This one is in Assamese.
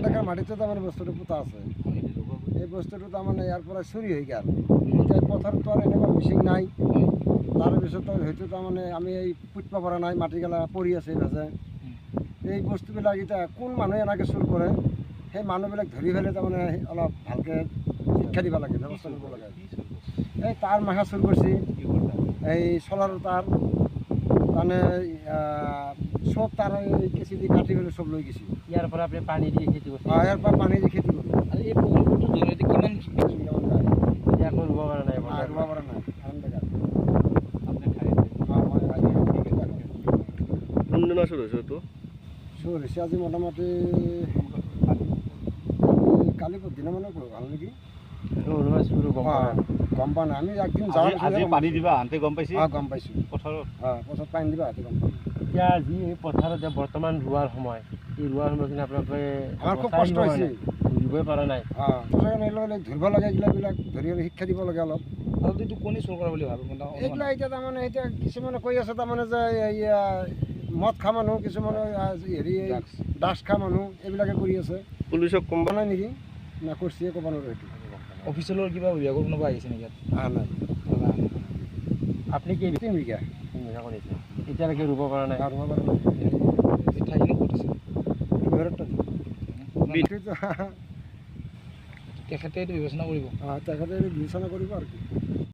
টাকাৰ মাটিতে তাৰমানে বস্তুটো পোতা আছে। এই বস্তুটো তাৰমানে ইয়াৰ পৰা চুৰি হৈ গ'ল। এতিয়া পথাৰতো আৰু এনেকুৱা মেচিন নাই। তাৰপিছত হয়তো তাৰমানে আমি এই পুতব পৰা নাই, মাটিগিলা পৰি আছে এইভাগে। এই বস্তুবিলাক এতিয়া কোন মানুহে এনেকৈ চুৰ কৰে, সেই মানুহবিলাক ধৰি পেলাই তাৰমানে অলপ ভালকৈ শিক্ষা দিব লাগে, ব্যৱস্থা কৰিব লাগে। এই তাঁৰ মাখা চুৰ কৰিছে, এই চলাৰৰ তাঁৰ, তাৰমানে চব তাঁৰ এই কেঁচি দি কাটি পেলাই চব লৈ গৈছে। ইয়াৰ পৰা আপুনি পানী দি খেতি কৰিছে? অঁ, ইয়াৰ পৰা পানী দি খেতি কৰোঁ। আৰু এই প্ৰকল্পটোৰ জৰিয়তে কিমান বিঘামান যায়? এতিয়া আকৌ ৰুব পৰা নাই? ৰুব পৰা নাই আৰাম। অঁ, মই কোনদিনা চুৰ হৈছে এইটো? চুৰ হৈছে আজি মোটামুটি কালি দিনা মানে ভাল নেকি। গম পোৱা নাই আমি একদিন যাওঁ। আজি পানী দিবা আহোঁতে গম পাইছে? অঁ, গম পাইছোঁ। পথাৰত? অঁ, পথাৰত পানী দিবা আহোঁতে গম পাইছোঁ। এতিয়া যি এই পথাৰত বৰ্তমান ৰোৱাৰ সময়, এই ৰোৱাৰ সময়খিনি আপোনালোকে আমাৰ খুব কষ্ট হৈছে, ৰুবই পৰা নাই। অঁ, ধৰিব লাগে, এইগিলাবিলাক ধৰি শিক্ষা দিব লাগে অলপ। এইটো কোনে চুৰ কৰা বুলি ভাবে? এইগিলা এতিয়া তাৰমানে এতিয়া কিছুমানে কৈ আছে তাৰমানে যে এইয়া মদ খোৱা মানুহ, কিছুমানে হেৰি ড্ৰাগছ খোৱা মানুহ, এইবিলাকে কৰি আছে। পুলিচক কম নাই নেকি না কৰিছে ক'ব নোৱাৰোঁ। সেইটো অফিচিয়েলৰ কিবা বিভাগৰ কোনোবা আহিছে নেকি ইয়াত? অহা নাই। আপুনি কি 3 বিঘা? 3 বিঘা কৰিছে, এতিয়ালৈকে ৰুব পৰা নাই? ৰুব পৰা নাই। এই ঠাইখিনি ক'ত আছে? ঘৰত। তেখেতে এইটো বিবেচনা কৰিব? অঁ, তেখেতে এইটো বিবেচনা কৰিব আৰু কি।